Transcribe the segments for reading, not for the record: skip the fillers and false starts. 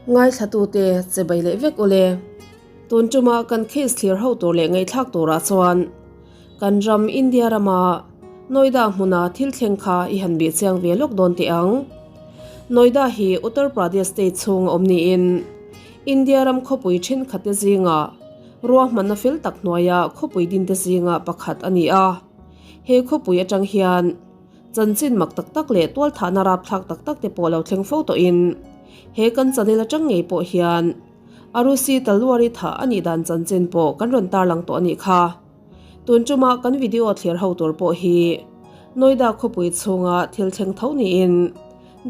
Ngaithlatute che bai leh vek ule. Tun tuma kan case thlir ho tur leh ngaihthlak turah chuan kan ram India rama Noida hmuna thil thleng kha i han bih chiang ve lawk dawn teh ang. Noida hi Uttar Pradesh state chhung a awm niin India ram khawpui thenkhatte zinga ruahmanna fel tak hnuaia khawpui dinte zinga pakhat a ni a. He khawpui atang hian Chanchin mak tak tak leh tualthahna rapthlak tak tak te pawh lo thleng fo tawhin he kan channel atang ngei pawh hian Arusi Talwari thah a nih dan chanchin pawh kan rawn tarlang tawh a nih kha. Tun tuma kan video thlir ho tur pawh hi Noida khawpui chhunga thil thleng tho niin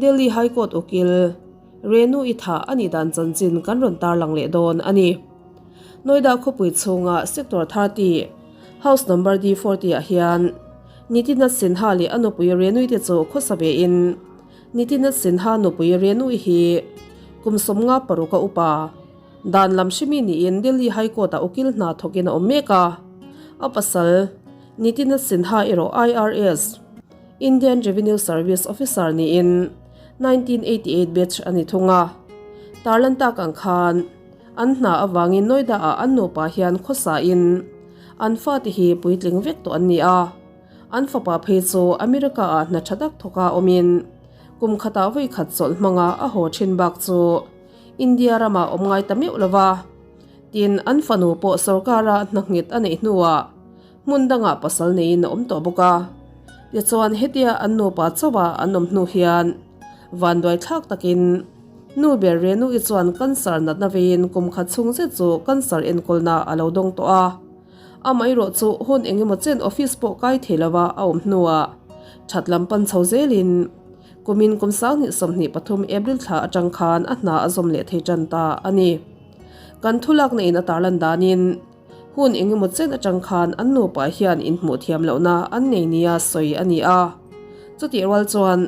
Delhi High Court ukil Renu i thah a nih dan chanchin kan rawn tarlang leh dawn a ni. Noida khawpui chhunga Sector 30, House number D40 ah hian Nitinat Sinha leh a nupui Renui te chu khawsa ve in Nitinat Sinha nupui Renui hi kum 56 a upa dan lam hrimi niin Delhi High Court ah ukil hna thawkin a awm mek a. A pasal Nitinat Sinha erawh IRS, Indian Revenue Service, officer niin 1988 batch a ni thung a. Tarlan tak ang khan An hna avangin Noida ah an nupa hian khawsa in an fate hi puitling vek tawh an ni a. An fapa phei chu America ah hna tha tak thawka awm in kum khatah vawi khat chawlh hmanga a haw thin bak chu India ramah awm ngai ta meuh lo va. Tin, an fanu pawh sorkara hna nghet a neih hnuah hmun dangah pasal neiin a awm tawh bawk a. Tichuan hetia an nupa chauha an awm hnu hian vanduai thlak takin Nu ber Renu-i chuan cancer natna veiin kum khat chhung zet chu cancer enkawlna a lo dawng tawh a. Amaherawh chu hun eng emaw chen office pawh kai thei lova a awm hnuah that lam pan chho zelin kumin kum 2023 April thla atang khan a hna a zawm leh thei tan ta a ni. Kan thulakna in a tarlan danin hun eng emaw chen atang khan an nupa hian inhmuh thiam lohna an nei nia sawi a ni a. Chutih rual chuan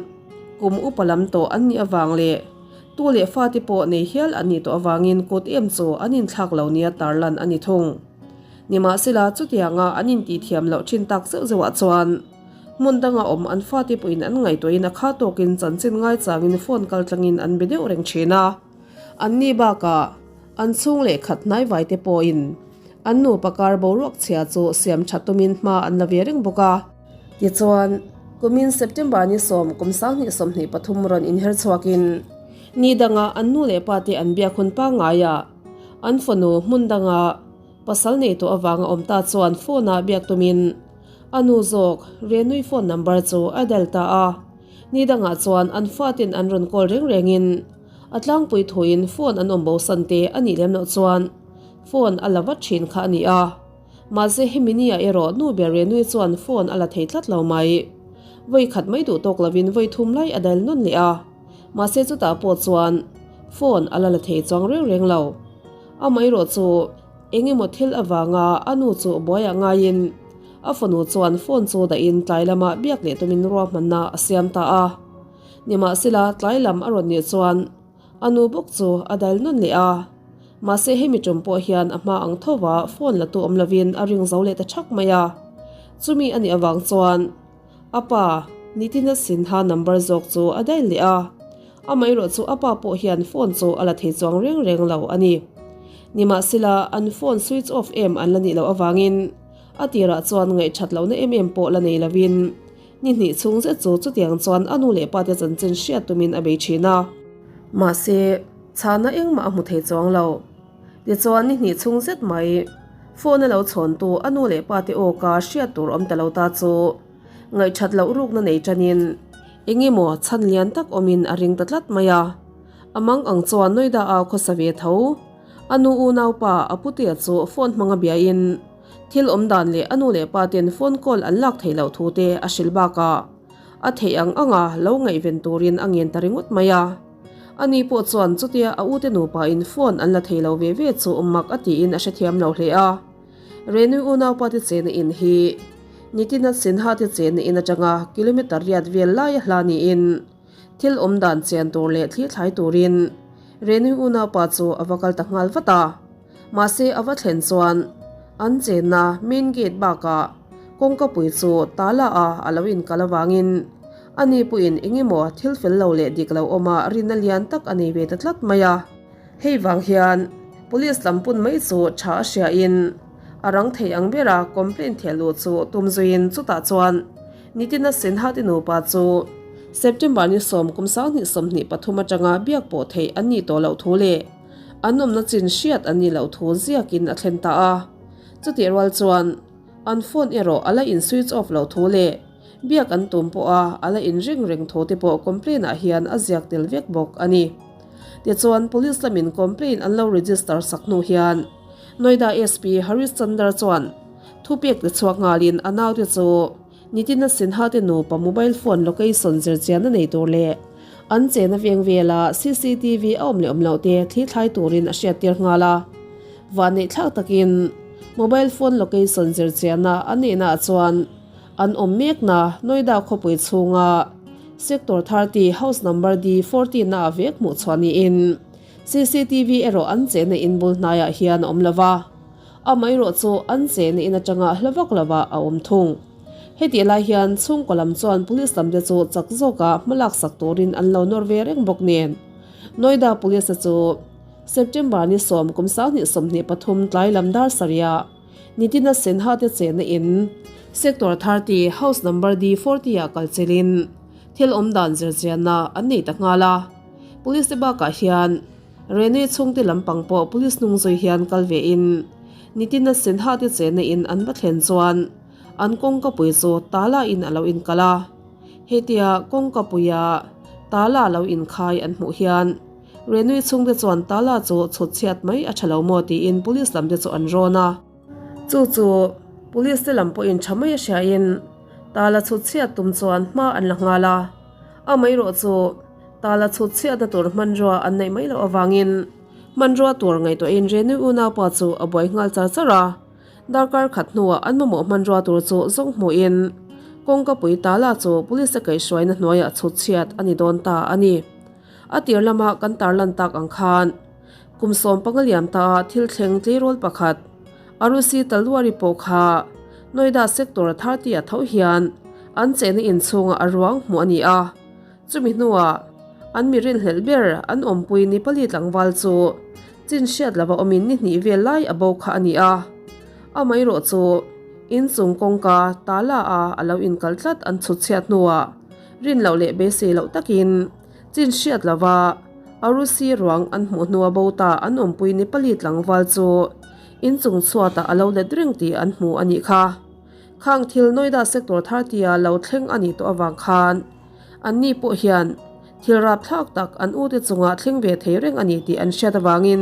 kum upa lam tawh an nih avang leh tu leh fate pawh nei hial an nih tawh avangin kut em chu an inthlak lo nia tarlan a ni thung. Nimahsela chutianga an intih thiam loh thin tak zeuh zeuhah chuan hmun danga awm an fate pawhin an ngaihtuahin a kha tawkin chanchin ngaichangin phone kaltlangin an be deuh reng thin a. Anni bakah An chhung leh khat hnaivai te pawhin an nupa kar boruak chhia chu siam tha tumin hma an la ve reng bawk a. Tichuan, kumin September ni sawm kum 2023 rawn inher chhuakin ni danga an nu leh pa te an biak hun pangngaia an fanu hmun danga pasal nei tawh avanga awm ta chuan phone ah biak tumin a nu zawk Renui phone number chu a dial ta a. Ni dangah chuan an faten an rawn call reng rengin A tlangpui thuin phone an awm bo san te a nih lem loh chuan phone a la vat thin kha a ni a. Mahse hemi ni ah erawh nu ber Renui chuan phone a la thei tlat lo mai. Vawi khat mai duh tawk lovin vawi thum lai a dal nawn leh a. Mahse chutah pawh chuan phone a la la thei chuang reng reng lo. Amaherawh chu eng emaw thil avanga a nu chu buaiah ngaiin a fanu chuan phone chu dahin tlai lamah biak leh tumin ruahmanna a siam ta a. Nimahsela, tlai lam a rawn nih chuan a nu bawk chu a dal nawn leh a. Mahse hemi tum pawh hian a hma ang tho va phone la tu awm lovin a ring zo leh ta thak mai a. Chumi a nih avang chuan a pa Nitina Sinha number zawk chu a dial leh a. Amaherawh chu a pa pawh hian phone chu a la thei chuang reng reng lo a ni. Nimahsela, an phone switch off em an la nih loh avangin a tirah chuan ngaihthat lohna em em pawh la nei lovin Ni hnih chhung zet chu chutiang chuan a nu leh pa te chanchin hriat tumin a bei thin a. Mahse, chhana engmah a hmu thei chuang lo. Tichuan ni hnih chhung zet mai, phone a lo chhawntu a nu leh pa te aw ka hriat tur awm ta lo ta chu ngaihthat loh rukna nei tanin eng emaw chhan lian tak awmin a ring ta tlat mai a. A mang ang chuan Noida a khawsa ve tho. A nu unaupa a putea chu phone hmanga biain, Thil awm dan leh a nu leh pa ten phone call an lak theih loh thu te a hrilh bakah a theih ang anga lo ngaihven turin a ngen ta ringawt mai a. Ani pawh chuan chutia a ute nupa in phone an la thei lo ve ve chu mak a tiin a hrethiam lo hle a. Renui unaupa te chena in hi Nitina Sinha te chena in atanga kilometer riat vel laia hla niin thil awm dan chian tur leh thli thlai turin Renui unaupa chu a va kal ta nghal vat a. Mahse a va thlen chuan an chenna main gate bakah kawngkapui chu tala a a lo inkal avangin ani pawhin eng emaw thil fel lo leh dik lo awma rinna lian tak a nei ve ta tlat mai a. Hei vang hian Police lam pun mai chu tha a hria in a rang thei ang bera complaint theh luh chu tum zuiin chutah chuan Nitina Sinha te nupa chu September ni sawm kum 2023 atanga biak pawh theih an nih tawh loh thu leh an awmna chin hriat an nih loh thu ziakin a thlen ta a. Chutih rual chuan an phone erawh a la in switch off loh thu leh biak an tum pawha a la in ring reng thu te pawh complaint ah hian a ziak tel vek bawk a ni. Tichuan Police lamin complaint an lo register sak hnu hian Noida SP Harish Chandra chuan thupek ti chhuak nghalin a naute chu Nitina Sinha te nupa mobile phone location zirchianna nei tur leh an chena veng vela cctv a awm leh awm loh te thli thlai turin a hriattir nghal a. Vanneih thlak takin mobile phone location zirchianna a neihnaah chuan an awm mekna Noida khawpui chhunga Sector 30 House Number D 14 na ah vek hmuh chhuah niin cctv erawh an chena in bul hnaiah hian a awm lova. Amaherawh chu an chena in atanga hla vak lovah a awm thung. Hetih lai hian chhungkaw lam chuan police lam te chu chak zawka hma laksak turin an lo nawr ve reng bawk nen. Noida Police te chu September ni sawm kum 2023 tlai lam dar sarihah Nitina Sinha te chenna in Sector 30 House Number D 40 ah kal chelin thil awm dan zirchianna an nei ta nghal a. Police te bakah hian Rene chhungte lampang pawh police hnung zui hian kal ve in Nitina Sinha te chenna in an va thlen chuan an kawngkapui chu tala in a lo inkal a. Hetia kawngkapuia tala lo inkhai an hmuh hian Renui chhungte chuan tala chu chhut chhiat mai a tha lo maw tiin police lamte chu an rawn a. Chu chu police te lam pawhin tha mai a hriain tala chhut chhiat tum chuan hma an la nghal a. Amaherawh chu tala chhut chhiatna tur hmanrua an neih mai loh avangin hmanrua tur ngaihtuahin Renui unaupa chu a buai nghal char char a. Darkar khat hnuah an mamawh hmanrua tur chu zawng hmuhin kawngkapui tala chu police a kaihhruaina hnuaiah chhut chhiat a ni dawn ta a ni. A tir lama kan tarlan tak ang khan kum 15 liam ta a thil thleng tleirawl pakhat Arusi Talwari pawh kha Noida Sector 30 ah tho hian an chehna inchhungah a ruang hmuh a ni a. Chumi hnuah an mi rinhlelh ber an awmpui Nepali tlangval chu chin hriat lova awmin ni hnih vel lai a bo kha a ni a. Amaherawh chu inchung kawngka tala a a lo inkal tlat an chhut chhiat hnuah rin loh leh beisei loh takin chin hriat lova Arusi ruang an hmuh hnua bo ta an awmpui Nepali tlangval chu inchung chhuatah a lo let reng tih an hmu a nih kha. Khang thil Noida Sector 30 a lo thleng a nih tawh avang khan Anni pawh hian thil rapthlak tak an ute chungah thleng ve thei reng a ni tih an hriat avangin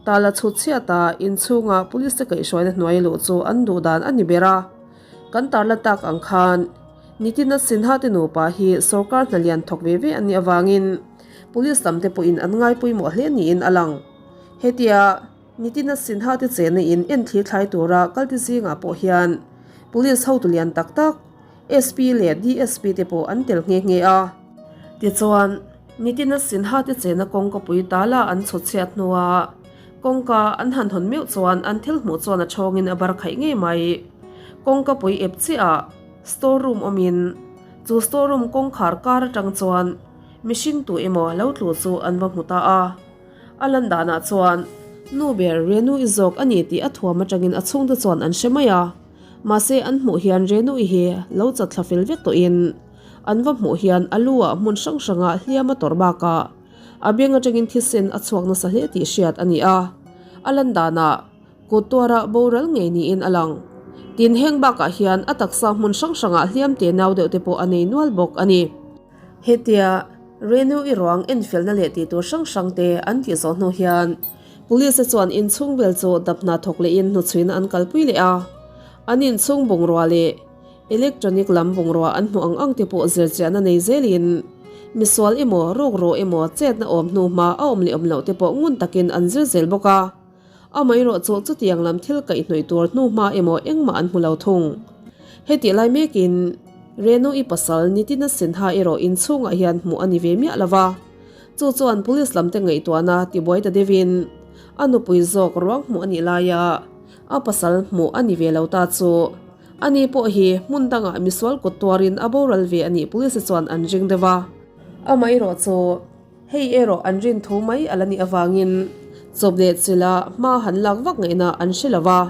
tala chhut chhiata inchhunga police te kaihhruaina hnuai luh chu an duh dan a ni ber a. Kan tarla tak ang khan Nitina Sinha te nupa hi sorkar hna lian thawk ve ve an nih avangin police lam te pawhin an ngai pawimawh hle niin a lang. Hetia Nitina Sinha te chenna in enthlir thlai tura kalte zingah pawh hian police hotu lian tak tak SP leh DSP te pawh an tel nghe nghe a. Tichuan, Nitina Sinha te chena kawngkapui tala an chhut chhiat hnua kawngka an han hawn meuh chuan an thil hmuh chuan a chhawngin a bar khaih ngei mai. Kawngkapui ep chiah ah store room awmin chu store room kawngkhar kar atang chuan mihring tu emaw lo tlu chu an va hmu ta a. A lan danah chuan nu ber Renu i zawk a ni tih a thuam atangin a chhungte chuan an hre mai a. Mahse an hmuh hian Renu-i hi lo chat thla fel vek tawhin an va hmuh hian a lu ah hmun hrang hrangah hliam a tawrh bakah a beng atangin thisen a chhuak nasa hle tih hriat a ni a. A lan danah kut tuarah boral ngei niin a lang. Tin heng bakah hian a taksa hmun hrang hrangah hliam te nau deuh te pawh a nei nual bawk a ni. Hetia Renu-i ruang enfelna leh tih tur hrang hrang te an tih zawh hnu hian Police te chuan inchhung vel chu dap hna thawk lehin hnuchhuina an kalpui leh a, an inchhung bungrua leh electronic lam bungrua an hmuh ang ang te pawh zirchiahna nei zelin misual emaw rukru emaw chetna awm hnu hma a awm leh awm loh te pawh ngun takin an zir zel bawk a. Amaherawh chu chutiang lam thil kaihhnawih tur hnu hma emaw engmah an hmu lo thung. Hetih lai mekin Renu-i pasal Nitina Sinha erawh inchhungah hian hmuh a ni ve miah lo va. Chu chuan police lam te ngaihtuahna tibuai ta deuhin a nupui zawk ruang hmuh a nih laia a pasal hmuh a ni ve lo ta chu ani pawh hi hmun dangah misual kut tuarin a boral ve a nih police chuan an ring deuh a. Amaherawh chu hei erawh an rin thu mai a la nih avangin. Chawp leh chilh a hma han lak vak ngaihna an hre lo va.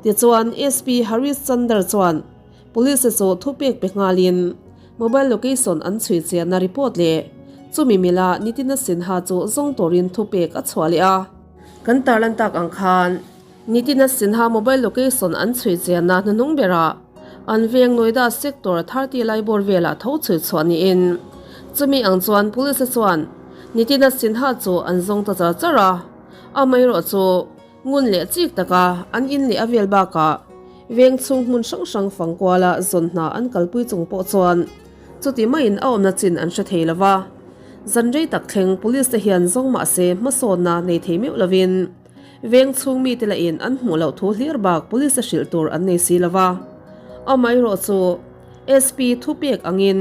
Tichuan SP Harish Chander chuan Police chu thupek pe nghalin mobile location an chhui chianna report leh chumi mila Nitina Sinha chu zawng turin thupek a chhuah leh a. Kan tarlan tak ang khan Nitina Sinha mobile location an chhui chianna hnuhnung berah an veng Noida sector 30 lai bawr velah tho chhui chhuah niin chumi ang chuan police chuan Nitina Sinha chu an zawng ta char char a, amaherawh chu Ngun leh chik taka an in leh a vel bakah veng chhung hmun hrang hrang fang kuala zawn hna an kalpui chung pawh chuan chuti maiin a awmna chin an hre thei lova. Zan rei tak thleng police te hian zawng mah se hmasawnna nei thei meuh lovin veng chhung mite lahin an hmuh loh thu hlir bak police a hrilh tur an nei si lova. Amaherawh chu SP thupek angin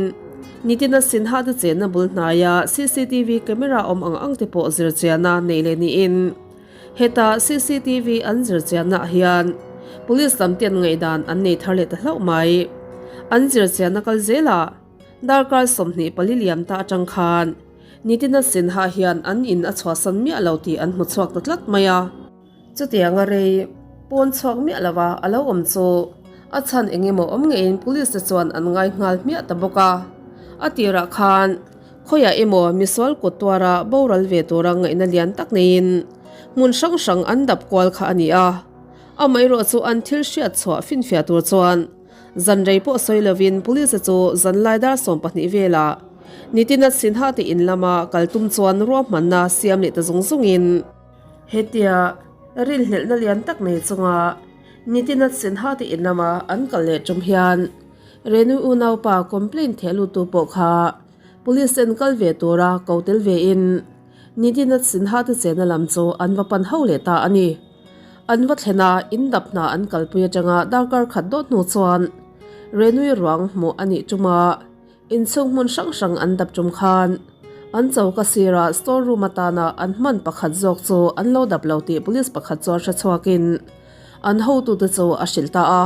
nitina Sinha te chenna bul hnaia cctv camera awm ang ang te pawh zirchianna nei leh niin Heta cctv an zir chiannaah hian Police lam ten ngaihdan an nei thar leh ta hlauh mai. An zir chianna kal zelah darkar 24 liam ta atang khan Nitina Sinha hian an in a chhuahsan miah lo tih an hmu chhuak ta tlat mai a. Chutianga rei pawn chhuak miah lova a lo awm chu a chhan eng emaw awm ngeiin Police te chuan an ngai nghal hmiah ta bawk a. A tirah khan Khawiah emaw misual kut tuara boral ve tura ngaihna lian tak neiin hmun hrang hrang an dap kual kha a ni a. Amaherawh chu an thil hriat chhuah finfiah tur chuan zan rei pawh sawi lovin Police chu zanlai dar 12 velah Nitina Sinha te in lama kal tum chuan ruahmanna siam leh ta zung zungin hetia rinhlelhna lian tak nei chunga Nitina Sinha te in lama an kal leh tum hian Renu unaupa complaint theh luttu pawh kha Police en kal ve tura ko tel ve in Nidinath Sinha te chenna lam chu an va pan ho leh ta a ni. An va thlen a, in dap hna an kalpui atanga darkar khat dawt hnu chuan Renui ruang hmuh a nih tum a, inchhung hmun hrang hrang an dap tum khan an choka sirah store room atana an hman pakhat zawk chu an lo dap lo tih police pakhat chuan hre chhuakin an hotute chu a hrilh ta a.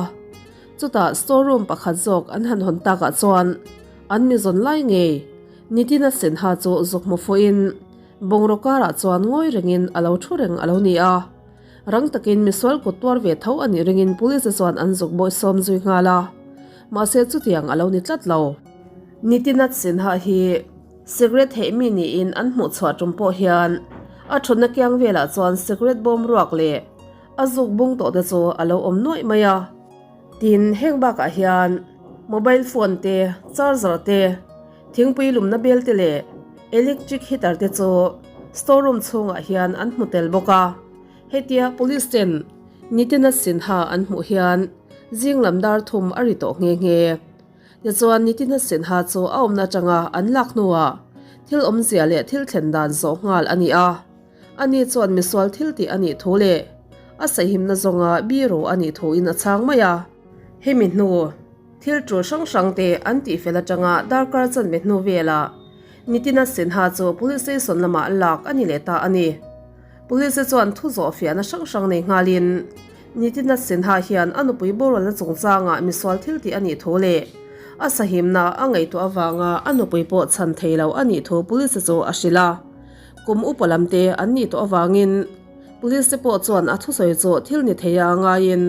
Chutah store room pakhat zawk an han hawn takah chuan an mi zawn lai ngei Nitina Sinha chu zuk hmu fuhin bungraw karah chuan ngawi rengin a lo thu reng a lo ni a. Rang takin misual kut tuar ve tho a nih ringin police chuan an zuk bawih sawm zui nghal a. Mahse chutiang a lo ni tlat lo. Nitina Sinha hi cigarette theih mi niin an hmuh chhuah tum pawh hian a thutna kiang velah chuan cigarette bawm ruak leh A zuk bung tawh te chu a lo awm nuaih mai a. Tin, heng bakah hian mobile phone te, charger te, thingpui lumna bel te leh electric heater te chu store room chhungah hian an hmu tel bawk a. Hetia police ten Nitina Sinha an hmuh hian zing lam dar thum a ri tawh nghe nghe. Tichuan Nitina Sinha chu a awmna atanga an lak hnuah thil awmzia leh thil thlen dan zawh nghal a ni a. Ani chuan misual thil tih a nih thu leh a sahimna zawnga biro a nih thuin a chhang mai a. Hemi hnu, thil tul hrang hrang te an tihfel atanga darkar chanve hnu velah Nitina Sinha chu Police Station lamah lak a ni leh ta a ni. Police chuan thu zawh fiahna hrang hrang nei nghalin Nitina Sinha hian a nupui boralna chungchangah misual thil tih a nih thu leh a sahimna a ngaihtuah avanga a nupui pawh chhan thei lo a nih thu Police chu a hrilh a. Kum upa lam te an nih tawh avangin Police te pawh chuan a thusawi chu thil ni thei a ngaiin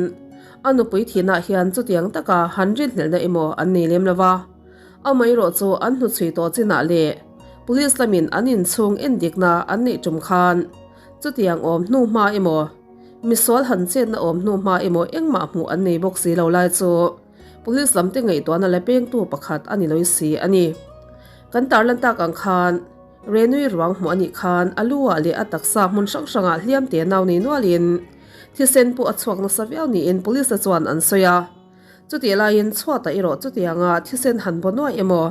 a nupui thinah hian chutiang taka han rinhlelhna emaw an nei lem lo va. Amaherawh chu an hnuchhui tawh chinah leh Police lamin an inchhung endikna an neih tum khan chutiang awm hnu hma emaw misual han chetna awm hnu hma emaw engmah hmuh an nei bawk si lo lai chu Police lam te ngaihtuahna la pengtu pakhat a ni lawi si a ni. Kan tarlan tak ang khan Renui ruang hmuh a nih khan a lu ah leh a taksa hmun hrang hrang ah hliam te nau nei nual in thisen pawh a chhuak nasa viau niin police te chuan an sawi a. Chutih laiin chhuat ah erawh chutianga thisen han baw nuaih emaw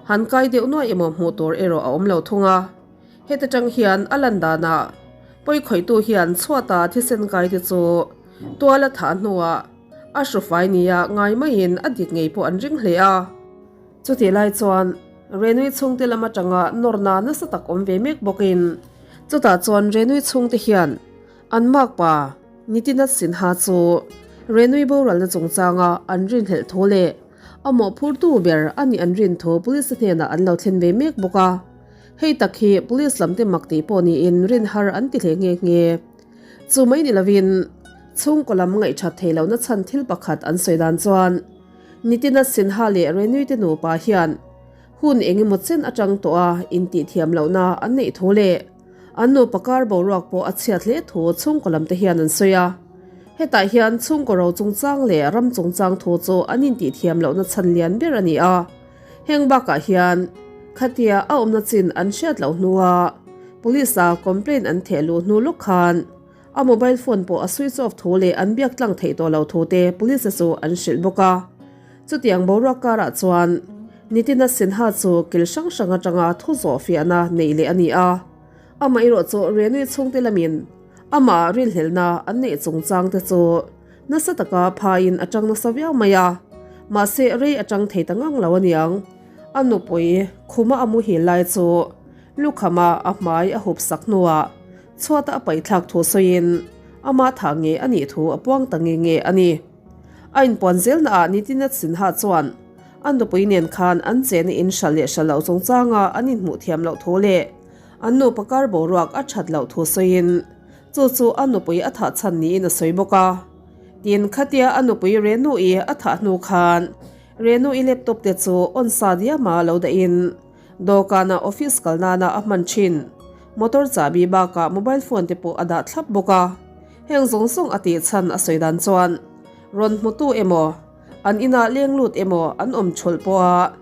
han kai deuh nuaih emaw hmuh tur erawh a awm lo thung a. Heti tang hian a lan danah pawikhawihtu hian chhuat ah thisen kai te chu tual a thah hnuah a hrufai nia ngai maiin a dik ngei pawh an ring hle a. Chutih lai chuan Renui chhungte lam atanga nawrna nasa tak awm ve mek bawkin chutah chuan Renui chhungte hian an makpa Nitinat Sinha chu Renui boralna chungchanga an rinhlelh thu leh a mawhphurtu ber a nih an rin thu police hnenah an lo thlen ve mek bawk a. Hei tak hi police lamte mak tih pawh niin rin har an ti hle nghe nghe. Chu mai ni lovin chhungkaw lam ngaihthat thei lohna chhan thil pakhat an sawi dan chuan Nitina Sinha leh Renui te nupa hian hun eng emaw chen atang tawh a intihthiam lohna an neih thu leh an nupa kar boruak pawh a chhiat hle thu chhungkaw lam te hian an sawi a. Hetah hian chhungkaw ro chungchang leh ram chungchang thu chu an intihthiam lohna chhan lian ber a ni a. Heng bakah hian khatia a awmna chin an hriat loh hnua police a complaint an theh luh hnu lawk khan a mobile phone pawh a switch off thu leh an biak tlang theih tawh loh thu te police chu an hrilh bawk a. Chutiang boruak karah chuan Nitina Sinha chu kil hrang hrang atanga thu zawh fiahna neih leh a ni a. Amaherawh chu Renui chhungte lamin amah rinhlelhna an neih chungchang te chu nasa taka phaiin a tang nasa viau mai a, mahse rei a tang thei ta ngang lo aniang. A nupui khuma a muhil lai chu lukhama a hmai a hup sak hnuah chhuata a paihthlak thu sawiin ama thah nge a nih thu a puang ta nge nge a ni. A inpuan zelnaah Nitinat Sinha chuan a nupui nen khan an chena in hralh leh hralh loh chungchanga an inhmuh thiam loh thu leh an nupa kar boruak a that loh thu sawiin Chu chu a nupui a thah chhan niin a sawi bawk a. Tin, khatia a nupui Renu-i a thah hnu khan Renu-i laptop te chu on sa diama lo dahin dawhkanah office kal nana a hman thin. Motor chahbi bakah mobile phone te pawh a dah thlap bawk a. Heng zawng zawng a tih chhan a sawi dan chuan rawn hmutu emaw, an inah leng lut emaw an awm thulh pawha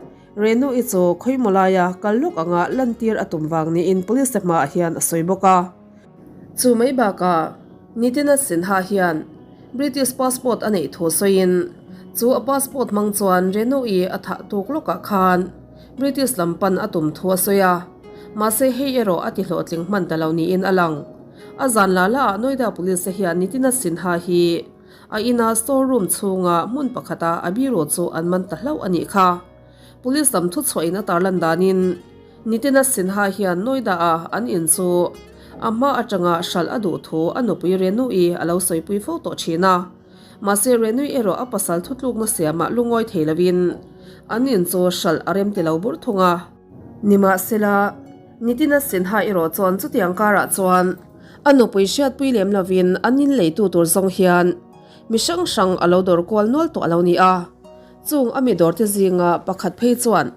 Renu-i chu khawimaw laia kal lawk anga lantir a tum vang niin police te hmaah hian a sawi bawk a. Chu mai bakah Nitina Sinha hian British passport a neih thu sawiin chu a passport hmang chuan Renu-i a thah tuk lawkah khan British lam pan a tum thu a sawi a, mahse hei erawh a ti hlawhtling hman ta lo niin a lang. A zan la la ah Noida Police te hian Nitina Sinha hi a ina store room chhunga hmun pakhata a biro chu an man ta hlauh a nih kha. Police lam thuchhuahin a tarlan danin Nitina Sinha hian Noida-a an in chu a hma atanga hralh a duh thu a nupui Renu-i a lo sawipui fo tawh thin a. Mahse Renu-i erawh a pasal thutlukna siamah lungawi thei lovin an in chu hralh a rem ti lo bur thung a. Nimahsela, Nitina Sinha erawh chuan chutiang karah chuan a nupui hriatpui lem lovin an in leitu tur zawng hian mi hrang hrang a lo dawr kual nual tawh a lo ni a. Chung a mi dawrte zinga pakhat phei chuan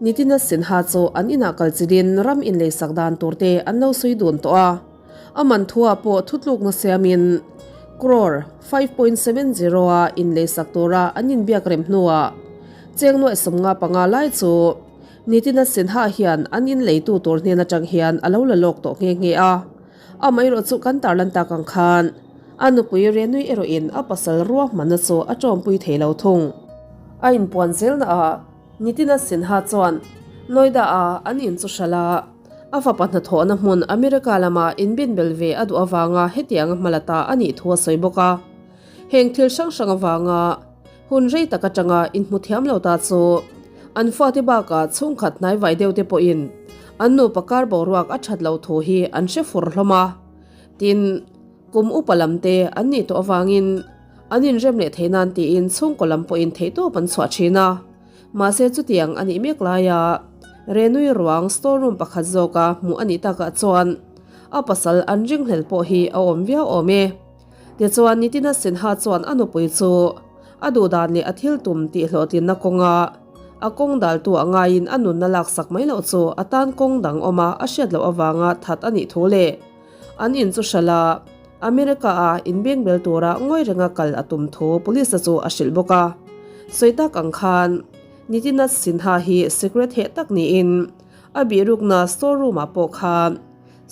Nitina Sinha chu an inah kal chilin ram inleisak dan turte an lo sawi dun tawh a. A man thuah pawh thutlukna siamin crore 5.70 a inleisak tura an inbiak rem hnuah cheng nuaih 55 lai chu Nitina Sinha hian an inleitu tur hnen atang hian a lo la lawk tawh nghe nghe a. Amaherawh chu kan tarlan tak ang khan a nupui Renui erawhin a pasal ruahmanna chu a tawmpui thei lo thung. A inpuan zelnaah Nitina Sinha chuan Noida-a an in chu hralh a, a fapa hnathawhna hmun America lama inbinbel ve a duh avanga hetianga hma la ta a nih thu a sawi bawk a. Heng thil hrang hrang avanga hun rei tak atanga inhmu thiam lo ta chu an fate bakah chhungkhat hnaivai deuh te pawhin an nupa kar boruak a that loh thu hi an hre fur hlawm a. Tin, kum upa lam te an nih tawh avangin an inrem leh thei nan tiin chhungkaw lam pawhin theihtawp an chhuah thin a. Mahse chutiang a nih mek laia Renui ruang store room pakhat zawka hmuh a nih takah chuan a pasal an ringhlel pawh hi a awm viau awm e. Tichuan Nitina Sinha chuan a nupui chu a duhdan leh a thil tum tih hlawhtlinna kawnga a kawng daltu a ngaiin a nunna laksak mai loh chu a tan kawng dang awma a hriat loh avanga that a nih thu leh an in chu hralh a America-a inbengbel tura ngawi renga kal a tum thu police-a chu a hrilh bawk a. Sawi tak ang khan Nitina Sinha hi cigarette heh tak niin a bihrukna store room-ah pawh khan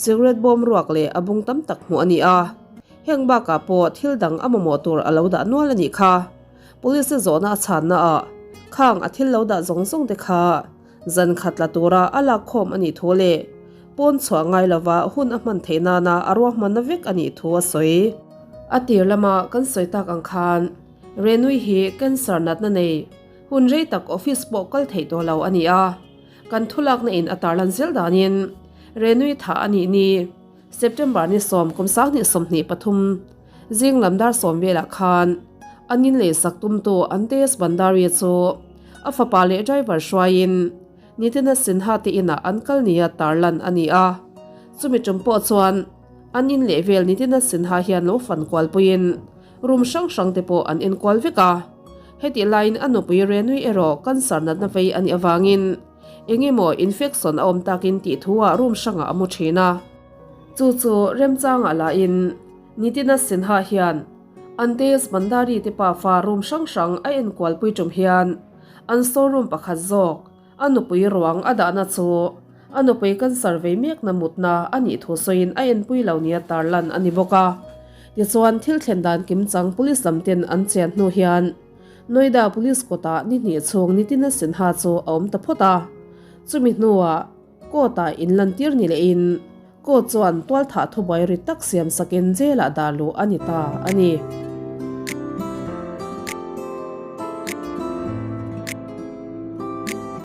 Cigarette bawm ruak leh a bung tam tak hmuh a ni a, heng bakah pawh thil dang a mamawh tur a lo dah nual a nih kha. Police zawhna a chhanna ah khang a thil lo dah zawng zawng te kha zan khat la tura a lak khawm a nih thu leh pawn chhuah ngai lova hun a hman theih nana a ruahmanna vek a nih thu a sawi. A tir lama kan sawi tak ang khan Renui hi cancer natna nei hun rei tak office pawh kal theih tawh lo a ni a. Kan thulakna in a tarlan zel danin Renui thah a nih ni September ni sawm kum 2023 zing lam dar sawm velah khan an in leisak tumtu Antesh Bhandari chu a fapa leh driver hruaiin Nitina Sinha te inah an kal nia tarlan a ni a. Chumi tum pawh chuan. An in leh vel nitin a Sinha hian lo fan kual puiin room hrang hrang te pawh an enkual vek a. Hetih laiin a nupui Renui erawh cancer natna vei a nih avangin eng emaw infection a awm takin tih thu ah room hrangah a mu thin a. Chu chu remchangah lahin nitin a Sinha hian Antes Bhandari te pafa room hrang hrang a enkual pui tum hian an store room pakhat zawk A nupui ruang a dahna chu a nupui cancer vei mekna mutna a nih thu sawiin a enpui lo nia tarlan a ni bawk a. Tichuan, thil thlen dan kimchang police lam ten an chian hnu hian Noida police kawtah ni hnih chhung Nitin Sinha chu a awm ta phawt a. Chumi hnuah court ah inlantir ni lehin court chuan tualthah thubuai ri tak siam sakin jail ah dah luh a ni ta a ni.